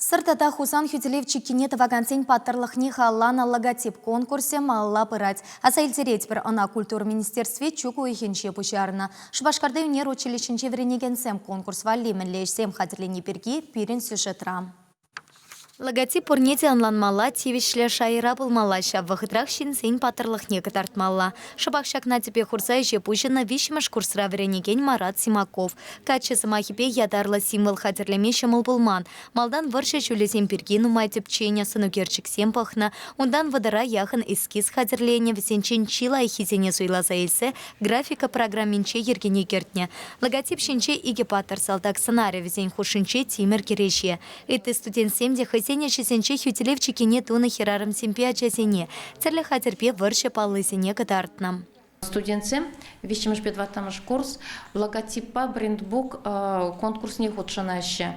Сӑр тата Хусан хӳтӗлев чиккине тӑвакансен паттӑрлӑхне халалланӑ логотип конкурсӗ малалла пырать. Аса илтеретпӗр, ӑна культура министерстви чӳк уйӑхӗнче пуҫарнӑ. Шупашкарти ӳнер училищинче вӗренекенсем конкурс валли мӗнле ӗҫсем хатӗрлени пирки пирӗн сюжетра. Логотип пурне те ӑнланмалла, тивӗҫлӗ шайра пулмалла, ҫав вӑхӑтрах ҫынсен паттӑрлӑхне кӑтартмалла. Шӑпах ҫакна тӗпе хурса ӗҫе пуҫӑннӑ виҫҫӗмӗш курсра вӗренекен Марат Симаков. Каччӑ сӑмахӗпе ятарлӑ символ хатӗрлеме ҫӑмӑл пулман. Малтан вӑрҫӑ ҫулӗсем пирки нумай тӗпченӗ, сӑнӳкерчӗксем пӑхнӑ, унтан вӑтӑра яхӑн эскиз хатӗрленӗ, вӗсенчен чи лайӑххисене суйласа илсе графика программинче йӗркене кӗртнӗ. Логотип ҫинче икӗ паттӑр салтак сӑнарӗ, вӗсен хушшинче тимӗр кӗреҫе. Ытти студентсем те хӑйсен ӗҫӗсенче хӳтӗлев чиккине тунӑ хӗрарӑмсемпе ачасене тӗрлӗ хатӗрпе вӑрҫӑ паллисене кӑтартнӑ. Студентсем виҫҫӗмӗшпе тӑваттӑмӗш курс логотиппа брендбук конкурсне хутшӑнаҫҫӗ.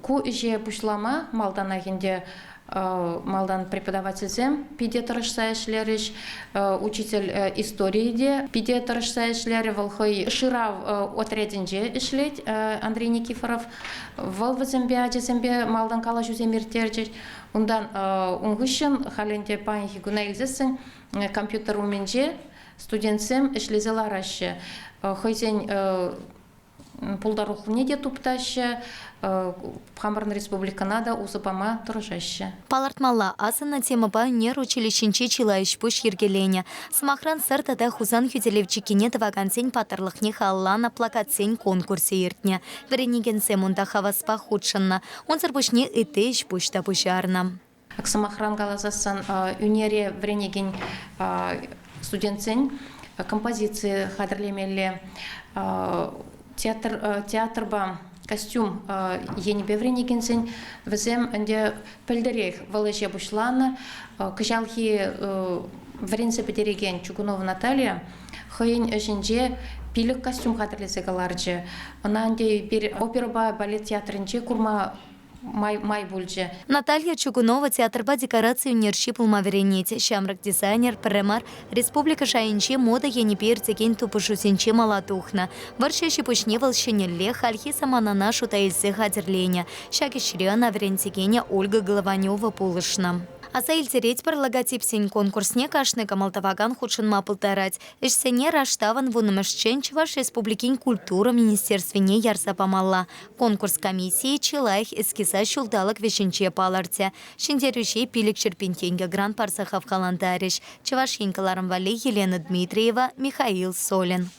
Ку ӗҫе пуҫлама малтанах ӗнтӗ малтан преподавательсем питӗ тӑрӑшса ӗҫлерӗҫ, учитель историйӗ те питӗ тӑрӑшса ӗҫлерӗ. Вӑл хӑй шырав отрядӗнче ӗҫлет Андрей Никифоров. Вӑл вӗсемпе ачасемпе малтан калаҫусем ирттерчӗҫ. Унтан ун хыҫҫӑн халь ӗнтӗ паянхи куна илсессӗн компьютер умӗнче студентсем ӗҫлесе лараҫҫӗ. Хӑйсен пултарулӑхне те туптаҫҫӗ, хамӑрӑн республикӑна та усӑ пама тӑрӑшаҫҫӗ. Палӑртмалла, асӑннӑ темӑпа ӳнер училищинче чылай ӗҫ-пуҫ йӗркеленӗ. Сӑмахран, Сӑр тата Хусан хӳтӗлев чиккине тӑвакансен паттӑрлӑхне халалланӑ плакатсен конкурсӗ иртнӗ. Вӗренекенсем унта хаваспах хутшӑннӑ. Унсӑр пуҫне ытти ӗҫ-пуҫ та пуҫарнӑ. Сӑмахран каласассӑн, ӳнере вӗренекен студентсен композици хатӗрлемелле, театр, театрпа костюм енӗпе вӗренекенсен вӗсем ӗнтӗ пӗлтӗрех вӑл ӗҫе пуҫланӑ. Кӑҫалхи вӗренсе пӗтерекен Чугунова Наталья хӑйӗн ӗҫӗнче пилӗк костюм хатӗрлесе кӑларчӗ. Ӑна ӗнтӗ эпир оперӑпа балет театрӗнче курма май пулчӗ. Наталья Чугунова театрпа декораци ӳнерҫи пулма вӗренет. Ҫамрӑк дизайнер пӗрре мар республика шайӗнче мода енӗпе иртекен тупӑшусенче мала тухнӑ. Вӑрҫӑ ҫи-пуҫне вӑл ҫӗнӗлле хальхи саманана шута илсе хатӗрленӗ. Ҫак ӗҫре ӑна вӗрентекенӗ Ольга Голованева пулӑшнӑ. Аса илтеретпӗр, логотипсен конкурсне кашни кӑмӑл тӑвакан хутшӑнма пултарать. Ӗҫсене раштавӑн вуннӑмӗшчен Чӑваш Республикин Культура министерствине ярса памалла. Конкурс комиссийӗ чи лайӑх эскиза ҫулталӑк вӗҫӗнче палӑртӗ. Ҫӗнтерӳҫе пилӗкҫӗр пин тенкӗ грант парса хавхалантарӗҫ. Чӑваш Ен кӑларӑм валли Елена Дмитриева, Михаил Солин.